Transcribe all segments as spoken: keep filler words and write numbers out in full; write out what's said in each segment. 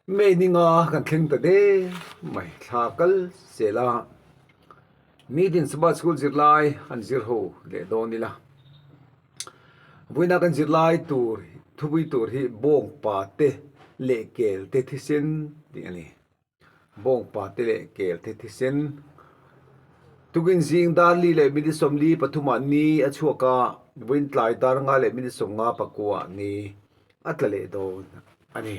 May ni nga kan thleng ta de, mai thla kal sela. Nitin Sabbath School zirlai an zir ho le dawn ila. Vawiina kan zirlai tur, thupui tur hi bawngpa te le kel te thisen ti a ni. Bawngpa te le kel te thisen. Tukin zing dar li le minute sawmli pathuma ni a chhuak a, vawiin tlai dar nga le minute sawmnga pakua ni a tla leh dawn a ni.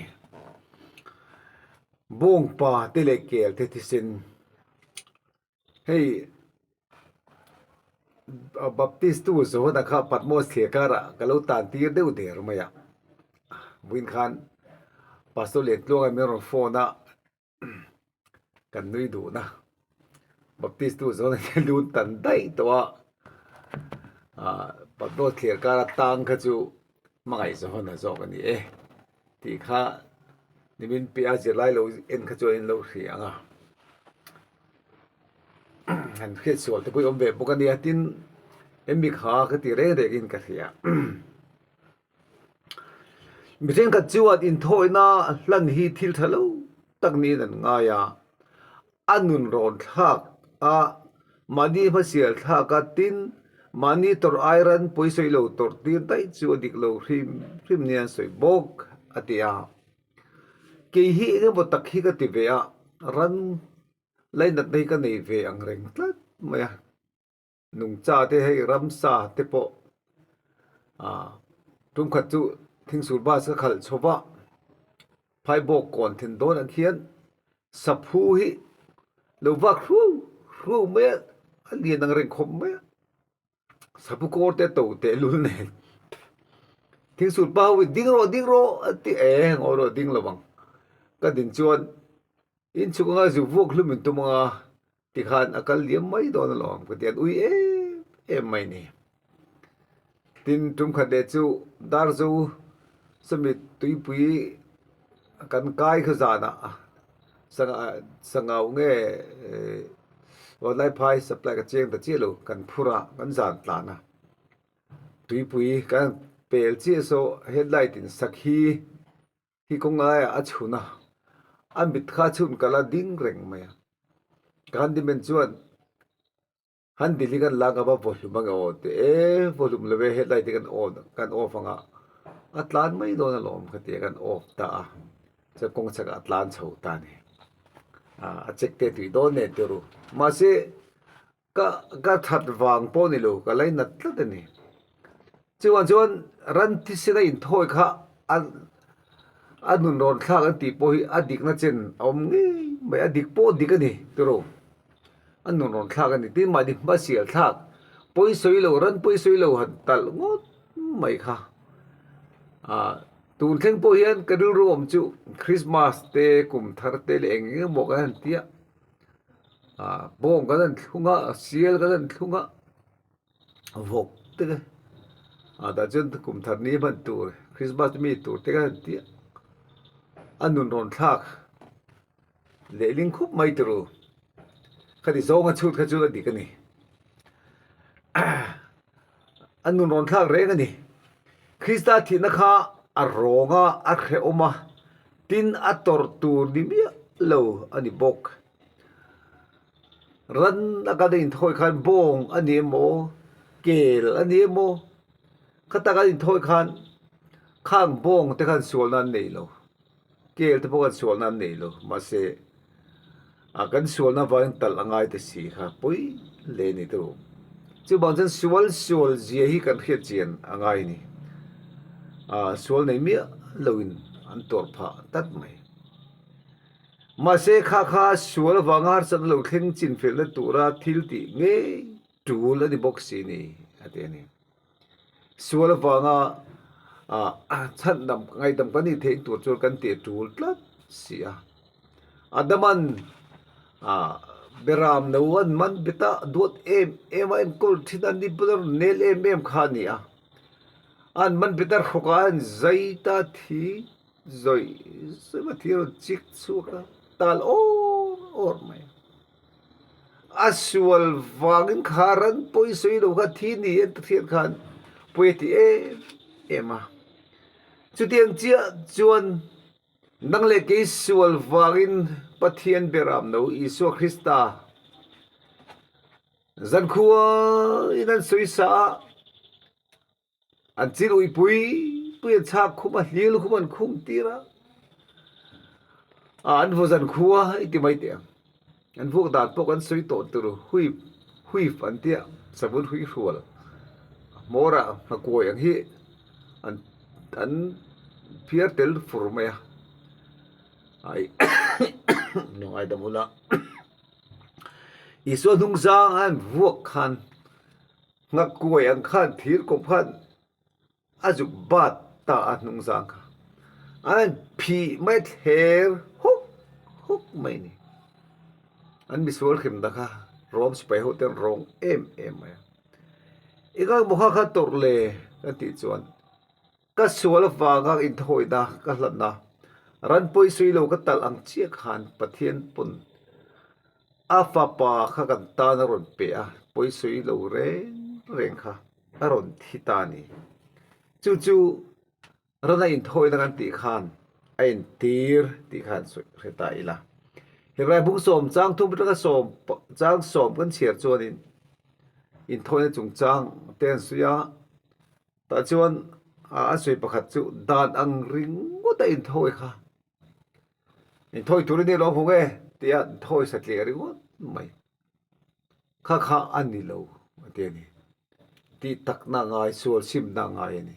Bawngpa te le kel te thisen. Hei, a Baptist tu zo na kha Patmos thlier kara ka lo tan tir deu der mai a. Vawiin khan Pastor Liantluanga min rawn phone a, kan nui duh na. Baptist tu zo na ke lun tan dai to a. A, Patmos thlier kara tang kha chu hmangai zo hon a zawk a ni e. Ti kha ni min pe a zirlai lo en kha chuan in lo hria ang a. Han hriat sual te pui awm ve bawk a ni a, tin, en mi kha ka ti reng rengin ka hria. Mi ṭhenkhat chuan inthawina hlan hi thil ṭha lo tak niin an ngai a. A nun rawn thlak a, mahni hmasial thlak a, tin, mahni tawrh ai ran pawisawi lo tawrh tir daih chu a dik lo hrim hrim nia an sawi bawk a ti a. Kei hi eng emaw tak hi ka ti ve a, ran lainatna hi ka nei ve ang reng tlat mai a. Nungcha te hei ramsa te pawh, a, tum khat chu thing sur bus ka khal chho va, phai bawk kawn then dawn ang khian, saphu hi lo vak hru hru mai a, a lian ang reng khawp mai a. Saphu kawr te to te lul nen. Thing sur pa ho ding ro, ding ro, a ti e, ngaw ro, ding lo vang. Ka din chuan, in chhuk anga zu vuak hlum in tum anga, ti khan a kal liam mai dawn alawm ka ti, an ui em em mai ni. Tin, tum khat le chu dar zo sawmi tuipui kan kai kha zana, sanga, sangau nge, eh, online phai supply ka cheng ta chiah lo, kan phur a, kan zan tlan a. Tuipui kan pel chiah saw headlight in sakhi hi kawng aia a chhun a, a mit kha chhun kal a ding reng mai a. Ka handyman chuan handle hi kan la ka va vaw hlum ang e aw ti e, vaw hlum lo ve, headlight hi kan on, kan off anga. A tlan mai dawn alawm ka ti a, kan off ta a. Chuan kawng chhak a tlan chho ta ni. A, a check te tui dawn nen ti ru. Mahse, ka, ka that vang pawh ni lo, ka lainat tlat a ni. Chuan, chuan ran thisena inthawi kha a, a nun rawn thlak an tih pawh hi a dikna chen a awm ngei mai, a dik pawh dik a ni, ti ro. A nun rawn thlak a ni, tin, mahni hmasial thlak pawisawi lo, ran pawisawi lo han talh ngawt mai kha. A, tun thleng pawh hian ka rilru awm chu Christmas te, kum thar te leh eng eng emaw kan han ti a. A, bawng kan han thlung a, sial kan han thlung a, vawk te ka. A, tah chuan kum thar ni hman tur, Christmas mi tur te kan han ti a. A nun rawn thlak leh ling khawp mai tur u. Khati zawnga chhut kha chu a dik a ni. A nun rawn thlak reng a ni. Krista thihna kha a rawng a, a hrehawm a, tin, a tawrh tur ni miah lo a ni bawk. Ran a kan inthawi khan bawng a ni emaw, kel a ni emaw, kha tak a inthawi khan khang bawng te khan sualna an nei lo. Kel te pawh kan sualna an nei lo, mahse, a, kan sualna vangin talh a ngai ta si kha pawi le ni tur. Chuvang chuan sual, sual zia hi kan hriat chian a ngai ni. A, sual nei miah loin an tawrh phah tlat mai. Mahse, kha kha sual avanga harsatna lo thleng chinfel na tura thil tih ngei tul a ni bawk si ni, a ti a ni. Sual avanga, a, a, chhandam, ngaidam kan ni thei tur chuan kan tih tul tlat si a. Adaman, a, beram no an man beta duat em em a, enkawl ṭhin a, ni bula nel em em kha a ni a. An man beta hrawka an zai ta thi, zoi, zoi ma thi rawn chik chhuak a, tal awr awr mai. A sual vangin kha ran pawisawi lo kha thi ni an ti hriat khan pawi a ti em em a. Chutiang chiah chuan Nang le kei suol vangin Pathian beramno Isua Krista zan khuoa in an suisa a, an chin uipui pui, an chhak khum a, hliel khum an khum tir a. A, an vuok zan khuoa i ti mai teh. An vuok dan pawh kan sui tawn tur u, hui, hui an tia, sabun hui hrual. Hmawra hmakuai ang hi an, an phiar tel fur mai a. Ai, nungai dam ula. Isua hnungzang an vuok khan, hmakuai ang khan, thir kawp khan, a zuk bat ta a hnungzang kha. An phih mai thler huk huk mai ni. An misual hrim ta kha, Rom sipai ho ten rawng em em mai. I ngai mo kha kha tawrh le, kan ti chuan, ka suol avanga inthawina ka hlan a, ran pawi sui lo ka tal ang chiah khan Pathian pawn a fapa kha kan tan a rawn pe a, pawi sui lo reng reng kha a rawn thi ta ni. Chu chu rana inthawina kan tih khan a entir tih khan sawi hre ta ila. Hebrai bung sawm chang thum aṭanga sawm pa-, chang sawm kan chhiar chuanin inthawina chungchang te an sawi a. Tah chuan, a, a sawi pakhat chu dan ang ringawta inthawi kha. Inthawi tur a ni lo hmu nge tia inthawi satliah ringawt mai. Kha kha a ni lo, a ti a ni. Tih takna ngai, sual simna ngai a ni.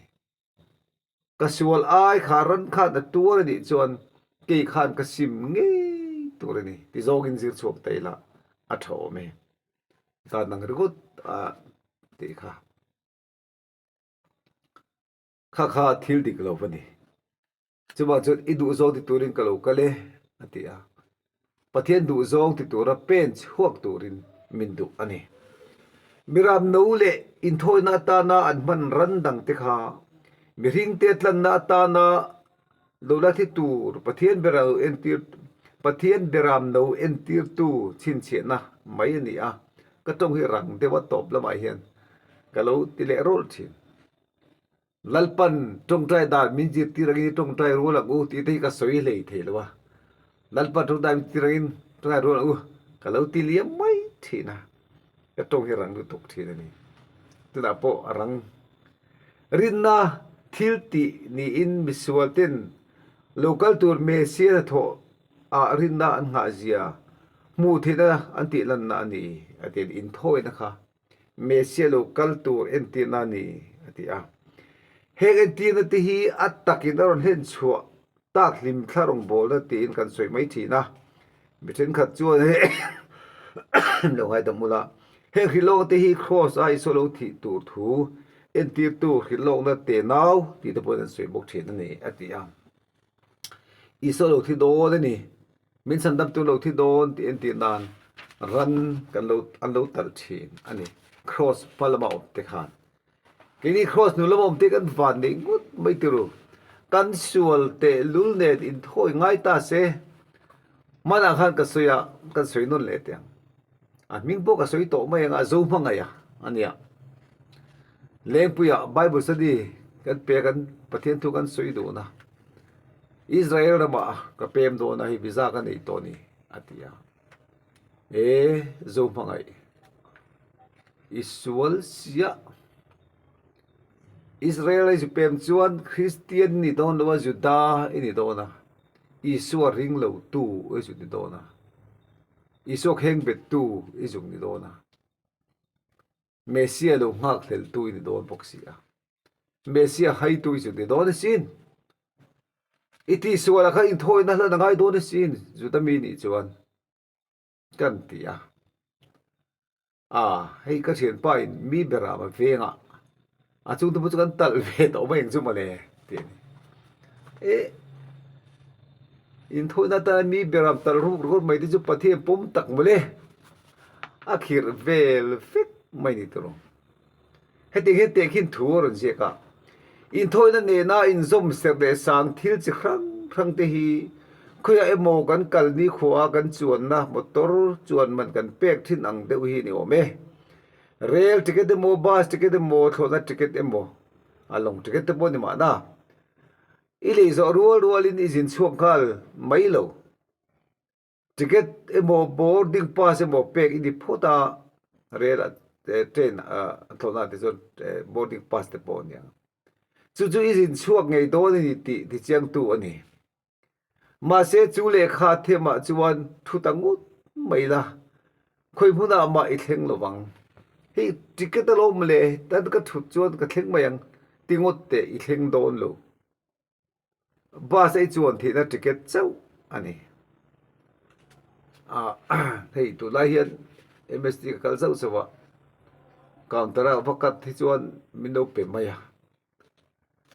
Ka sual ai kha ran khan a tuar a nih chuan kei khan ka sim ngei tur a ni. Ti zawngin zir chhuak ta ila a ṭha awm e. Dan ang ringawt a tih kha. Kha kha thil dik lo a ni. Chuvang chuan i duh zawng ti turin ka lo kal e, a ti a. Pathian duh zawng ti tura pen chhuak turin min duh a ni. Miram no leh inthawina atana an hman ran dang te kha, mihringte tlanna atana lo la thi tur, Pathian beram entir, Pathian beram no entirtu chhinchhiahna mai a ni a. Ka ṭawng hi rang deuh a, tawp lamah hian ka lo ti leh rawl ṭhin. Lalpan ṭawngṭai dan min zirtir angin ṭawngṭai rual ang u tih te hi ka sawi hlei thei lo a. Lalpan ṭawngṭai min zirtir angin ṭawngṭai rual ang u ka lo ti liam mai ṭhin a. Ka ṭawng hi rang lutuk ṭhin a ni. Tunah pawh a rang. Rinna thil tih niin misual ten lo kal tur Messia hnathawh a rinna an nghah zia hmuh theihna an tih lanna a ni, a ti a, inthawina kha. Messia lo kal tur entirna a ni, a ti a. Heng entirna te hi a takin a rawn hlen chhuah tak hlim thla rawngbawlna tiin kan sawi mai ṭhin a. Mi ṭhenkhat chuan he lo ngai dam ula. Heng hrilhawkna te hi cross-a Isua lo thih tur thu, entirtu hrilhawkna te nau tih te pawhin an sawi bawk ṭhin a ni, a ti a. Isua lo thi dawn a ni. Min sandamtu lo thi dawn tih entir nan ran kan lo, an lo tal ṭhin a ni. Cross hma lama awm te khan. Keini cross hnu lama awm te kan van nei ngawt mai ti ru. Kan sual te lul nen inthawi ngai ta se. Hmana khan ka sawi a, kan sawi nawn leh teh ang. A hming pawh ka sawi tawh mai anga, Zohmangaia a nia. Lengpuia Bible study kan pek a, Pathian thu kan sawi dawn a. Israel rama ka pem dawn a, hi visa ka nei tawh a ni, a ti a. E, Zohmangai. I sual sia. Israel i zu pem chuan Kristian i ni dawn lo a, Juda i ni dawn a. Isua ring lo tu i zu ni dawn a. Isua kheng bet tu i zu ni dawn a. Messia lo nghak hlel tu i ni dawn bawk si a. Messia hai tu i zu ni dawn a sin. I tih suala kha inthawina hlan a ngai dawn a sin. Juda mi nih chuan kan ti a. A, hei ka ṭhianpa in mi beram a veng a. A chung te pawh chu kan tal ve tawh mai ang chu mawle, ti a ni. E, inthawina ta mi beram tal ruk ruk mai te chu Pathian pawm tak mawle. A khirh vel vek mai ni tur. Hetiang hian tekhin thu a rawn ziak a. Inthawina nena inzawm ser leh sang thil chi hrang hrang te hi khawiah emaw kan kal ni khuaa kan chuanna motor chuan man kan pek ṭhin ang deuh hi ni awm e. Rail ticket emaw, bus ticket emaw, thlawhna ticket emaw, a long ticket te pawh ni mahna. I lei zawh rual rualin i zin chhuak nghal mai lo. Ticket emaw, boarding pass emaw pek i ni phawt a, rela, eh, train a, a thlawna te chuan, eh, boarding pass te pawh a ni ang. Chu chu i zin chhuak ngei dawn a ni tih, ti chiang tu a ni. Mahse, chu lehkha thema chuan thu ta ngut mai la. Khawi hmunah mah i thleng lo vang. Hei, ticket a lo awm le, tan ka thut chuan ka thleng mai ang, ti ngawt te i thleng dawn lo. Bus ei chuan theihna ticket chauh a ni. A, hei, tunlai hian M S T ka kal zauh zauh a. Counter-a va kat hi chuan min lo pe mai a.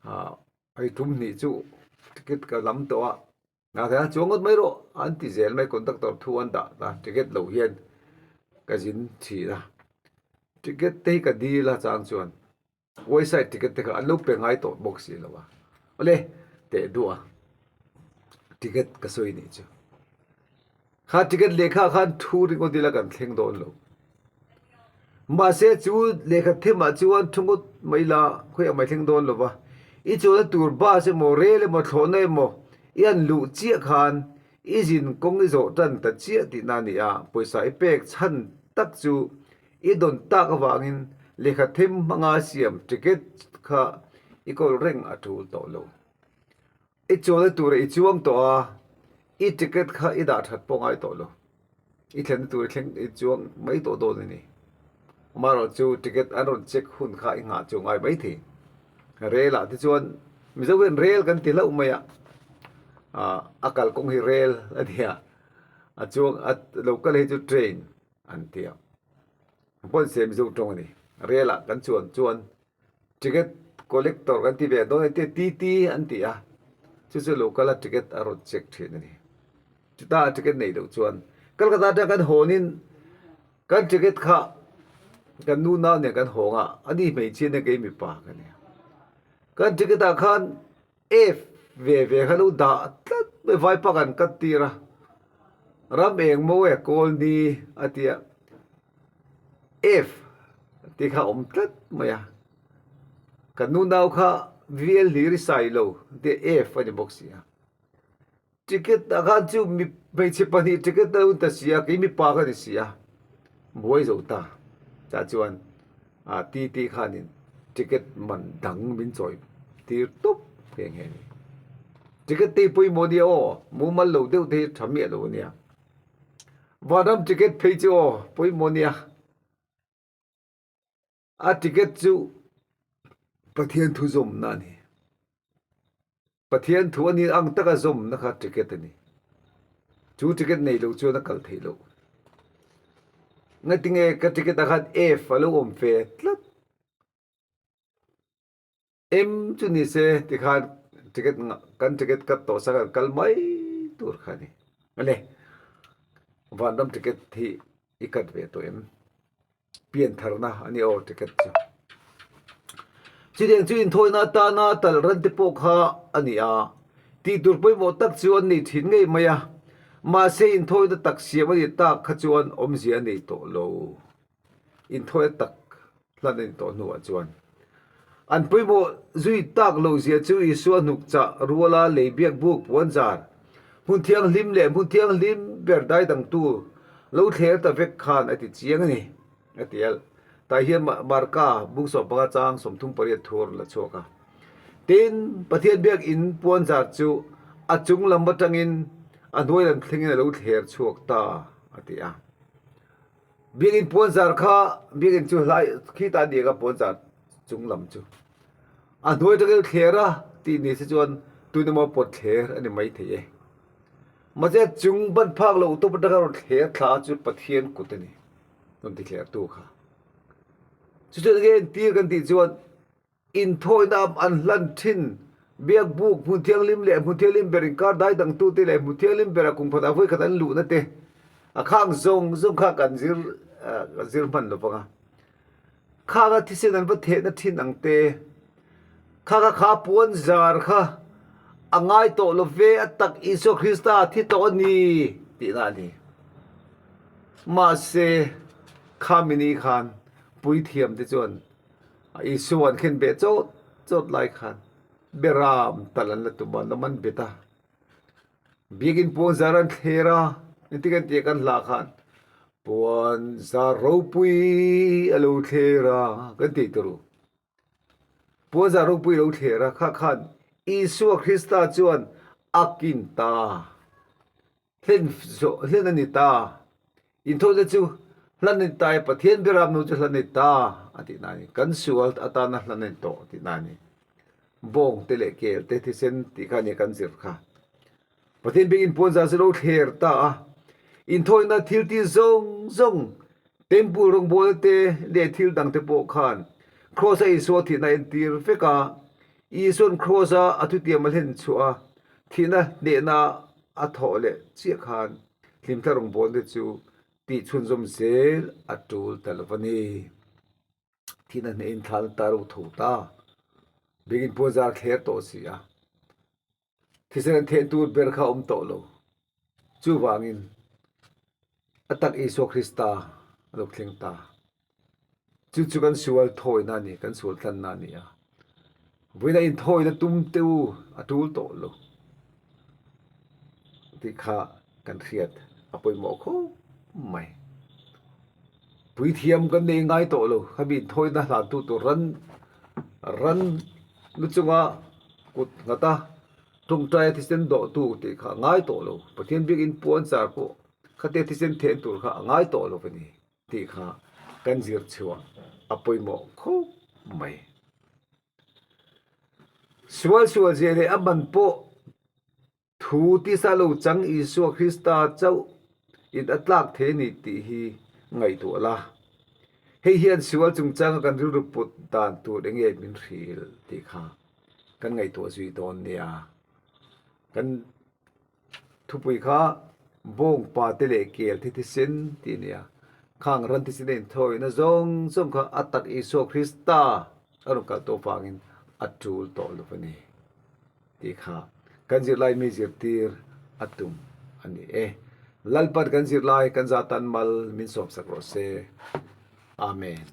A, hei, tum hnih chu ticket ka lam tawh a. Na thei a, chuang ngawt mai rawh, an ti zel mai, conductor thu an dah ta, ticket lo hian ka zin ṭhin a. Ticket te hi ka dil a chang chuan. Wayside ticket te kha an lo pe ngai tawh bawk si lo a. Awle, teh duh a. Ticket ka sawi ni chu. Kha ticket lehkha khan thu ringawt ila kan thleng dawn lo. Mahse, chu lehkha themah chuan thu ngawt mai la, khawi a mai thleng dawn lo va. I chuanna tur bus emaw, rel emaw, thlawhna emaw, i han luh chiah khan, i zin kawng i zawh ṭan ta chiah tihna a ni a, pawisa i pek chhan tak chu i dawn tak avangin lehkha them hmanga siam ticket kha i kawl reng a tul tawh lo. I chuanna tura i chuang tawh a, i ticket kha i dah ṭhat pawh ngai tawh lo. I thlenna tur i thleng i chuang mai tawh dawn a ni. Amaherawhchu ticket an rawn check hun kha i nghah chuang ngai mai thei. Rela te chuan, Mizo hian rel kan ti hlauh mai a. A, a kalkawng hi rel a nia. A chuang, a lo kal hi chu train an ti a. Pawn se Mizo ṭawng a ni. Rela kan chuan chuan ticket collector kan ti ve dawn a tia, T T an ti a. Chu chu lo kal a, ticket a rawn check ṭhin a ni. Chuta ticket nei lo chuan Calcutta aṭang kan hawnin kan ticket kha kan nu nau nen kan hawng a, ani hmeichhia nen kei mipa ka nia. Kan ticket ah khan F ve ve kha lo dah tlat mai, vaipa kan kat tir a. Ram eng maw e, kawl ni a tia. F ti kha awm tlat mai a. Kan nu nau kha V L Hlir i sai lo tia, F a ni bawk si a. Ticket a khan chu mi hmeichhe pahnih ticket a lo ta si a, kei mipa ka ni si a. Buai zo ta. Tah chuan, a, T T khanin ticket man dang min chawi tir tawp nghe nghe ni. Ticket te pawimawh nia aw, mumal lo deuh te hi ṭha miah lo nia. Vanram ticket phei chu aw, pawimawh nia. A ticket chu Pathian thu zawmna a ni. Pathian thu a ni ang taka zawmna kha ticket a ni. Chu ticket nei lo chuan a kal thei lo. Ngatinge ka ticket a khan F a lo awm ve tlat. M chu ni se, ti khan ticket nga-, kan ticket kat tawh sa kan kal mai tur kha ni. A le, vanram ticket hi i kat ve tawh em? Pian tharna a ni aw ticket chu. Chutiang chu inthawina atana tal ran te pawh kha a ni a. Tih tur pawimawh tak chu an nei ṭhin ngei mai a. Mahse, inthawina tak siam a ni tak kha chuan awmzia a nei tawh lo. Inthawina tak hlan a ni tawh hnuah chuan an pawimawh zui tak lo zia chu Isua hnuk chah ruala lei biakbuk puanzar, hmun thianghlim leh hmun thianghlim ber dai dangtu lo thler ta vek khan a ti chiang a ni, a ti a. Tah hian Ma-, Marka bung sawm panga chang sawmthum pariat thu a rawn la chhuak a. Tin, Pathian biakin puanzar chu a chung lam aṭangin a hnuai lam thlengin a lo thler chhuak ta, a ti a. Biakin puanzar kha, biakin chu hlai khi ta ni ka puanzar chung lam chu. A hnuai aṭang a lo thler a, tih ni se chuan tun emaw pawt thler a ni mai thei e. Mahse, a chung ban phak lo tawp aṭanga rawn thler thla chu Pathian kut a ni. Rawn ti thlertu kha. Chu chuan nge entir kan tih chuan, inthawina an hlan ṭhin, biakbuk hmun thianghlim leh hmun thianghlim ber inkar dai dangtu te leh hmun thianghlim bera kum khat a vawi khat an luhna te, a khang zawng zawng kha kan zir, eh, zir hman lo vang a. Khanga thisen an va thehna ṭhin ang te. Khanga kha puanzar kha a ngai tawh lo ve, a tak Isua Krista thi tawh a ni tihna a ni. Mahse, kha mi ni khan puithiam te chuan a Isua an khenbeh chawt chawt lai khan, beram tal an la tum a, an la man bet a. Biekin puanzar an thler a, inti kan ti kan hla khan, puanzar ropui a lo thler a, kan ti turu. Puanzar ropui lo thler a, kha khan Isua Krista chuan a kin ta. Hlen zo-, hlen a ni ta. Inthawina chu hlan a ni ta, Pathian beram nu chu hlan a ni ta, a tihna a ni. Kan sual atana hlan a ni tawh tihna a ni. Bawngte leh kelte thisen tih kha a ni kan zir kha. Pathian biekin puanzar chu lo thler ta a. Inthawina thil ti zawng zawng, temple rawngbawl te leh thil dangte pawh khan, Cross-a Isua thihna entir vek a, Isuan Cross-a a thutiam a hlen chhuah a, thihna hnehna a thawh leh chiah khan, hlimthla rawngbawlna chu tih chhunzawm zel a tul ta lo a ni. Thihna hneh inthlan ta ro tho ta. Biekin puanzar thler tawh si a. Thisen an thehna tur ber kha awm tawh lo. Chuvangin, a tak Isua Krista a lo thleng ta. Chu chu kan sual thawina a ni, kan sual tlanna a ni a. Vawiina inthawina tum te u a tul tawh lo. Tih kha kan hriat a pawimawh khawp mai. Puithiam kan nei ngai tawh lo, khami inthawina hlan tu tur ran, ran nu chunga kut nghat a, ṭawngṭaia thisen dawh tu tih kha ngai tawh lo. Pathian biekin puanzar pawh, khate thisen thehna tur kha a ngai tawh lo a ni. Tih kha kan zir chhuah a pawimawh khawp mai. Sual sual zie leh a man pawh thu tisa lo chang Isua Krista chauh in a tlak thei a ni tih hi ngaihtuah la. Hei hian sual chungchanga kan rilru put dan tur eng nge min hril tih kha kan ngaihtuah zui dawn nia. Kan thupui kha bawngpa te leh kel te thisen tih nia. Khang ran thisen inthawina zawng zawng kha a tak Isua Krista a rawn kal tawh vangin a tul tawh lo a ni. Tih kha kan zirlai mi zirtir a tum a ni e. Lalpan kan zirlai kan za tan mal min sawmsak rawh se. Amen.